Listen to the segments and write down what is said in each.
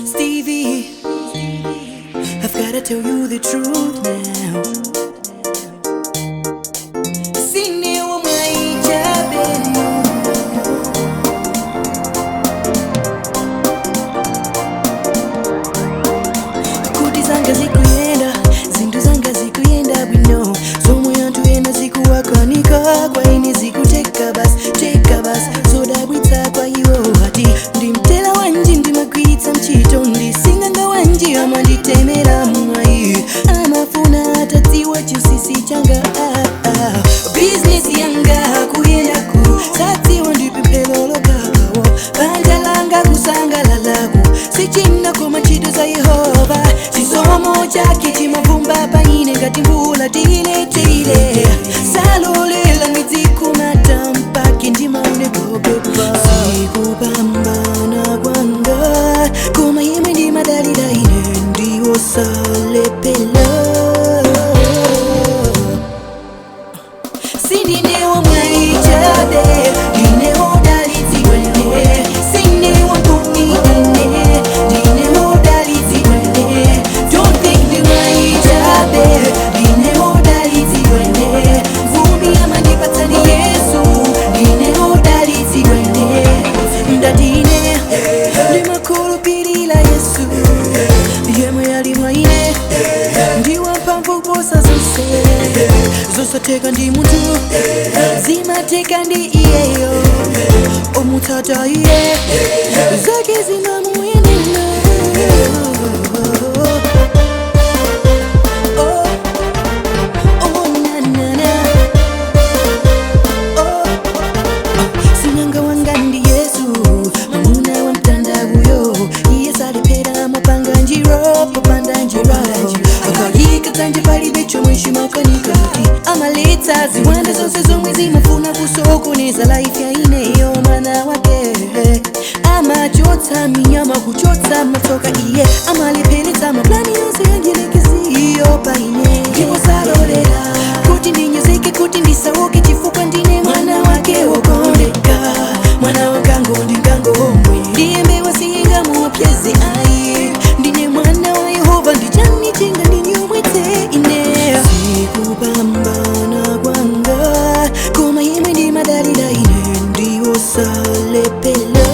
Stevie, I've gotta tell you the truth now. Sine wa mwaijabenu. Kuti zanga zikuyenda, zindu zanga zikuyenda we know. Somo yantu ena zikuwakanika, kwa ini zikuteka bas, teka bas. Zodabwitsa kwa iwo ati ndimtela wanji ndimagwiritsa mchito ndisinganga wanji amanditemera mwayi amafuna atadziwa chisisi changa business yanga kuyenda ku sadziwa ndipemphelolokakawo banja langa kusangalalaku sichina koma ntchito za Yehova chisomo chake chimavumba paine ngati mvula tile tile salolela midzikumata mpaki ndimaonekopepa sikupambana kwanga koma imwe ndimadalira ine ndiwosalepela sindinewo mwaichabe ndinewo dalidziwene sindiwo mpumi ine ndinewo dalidziwene don't think ndimwaichabe ndinewo dalidziwene mvumi amandipatsa ndi Yesu ndinewo dalidziwene ndatine ndimakhulupirira Yesu yemwe ali mwaine ndiwamphamvu kuposa zonse zosatheka ndi munthu zimatheka ndi iyeyo omutsata iye zake zimamuyendera Oh, oh, na, na, na. Oh, sinanga wanga ndi Yesu mwamuna wa mtandabuyo iye salephera mapanga njiro popanda njira akayika dzanja palibe chomwe chimakanika amaletsa ziwanda zonse zomwe zimafuna kusokoneza life ya ineyo mwana wake amachotsa minyama kuchotsa matsoka iye amalepheretsa maplani yonse yanjelekeziyo paine ndipo salolera kuti ndinyozeke kuti ndisauke chifukwa ndine mwana wake wokondeka mwana wakango ndingango omwe ndiyembe wasiyinga muwapyeze ayi ndine mwana wa Yehova ndichani chinga ndinyumwitse ine sikupambana kwanga koma imwe ndimadalira ine ndiwosalepela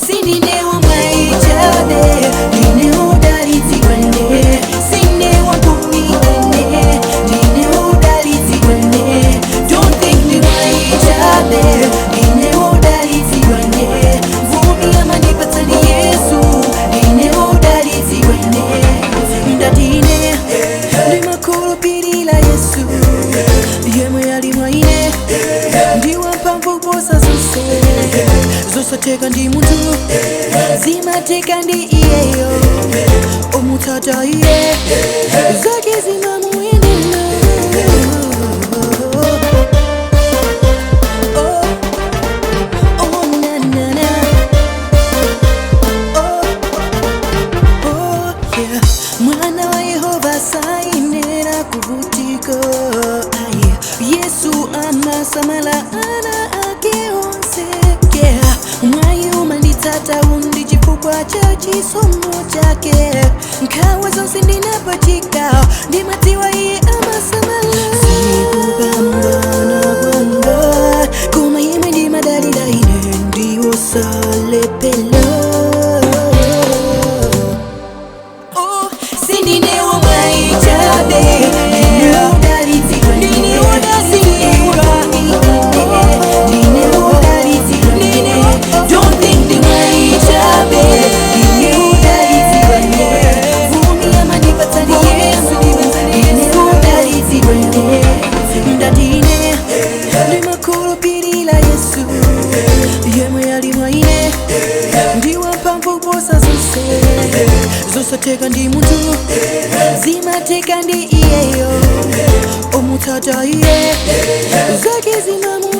sindinewo mwaichabe ndinewo dalidziwene sindiwo mpumi ine ndinewo dalidziwene don't think ndimwaichabe ndinewo dalidziwene mvumi amandipatsa ndi Yesu ndinewo dalidziwene ndatine ndimakhulupirira Yesu yemwe ali mwaine ndiwamphamvu kuposa zonse zosatheka ndi munthu zimatheka ndi iyeyo omutsata iye zake zimamuyendera Oh, oh, na, na, na. Oh, oh, yeah. Mwana wa Yehova sainera kuvutika Ai, Yesu amasamala ana ake onse yeah. Mwayi umanditsata undi chifukwa cha chisomo chake nkhawa zonse ndinapachika ndimadziwa iye amasamala sikupambana kwanga koma imwe ndimadalira ine ndiwosalepela Oh, sindinewo mwaichabe ndinewo dalidziwene don't think ndimwaichabe ndinewo dalidziwene mvumi amandipatsa ndi Yesu ndinewo dalidziwene ndatine ndimakhulupirira Yesu yemwe ali mwaine ndiwamphamvu kuposa zonse zosatheka ndi munthu zimatheka ndi iyeyo omutsata iye zake zimamuyendera.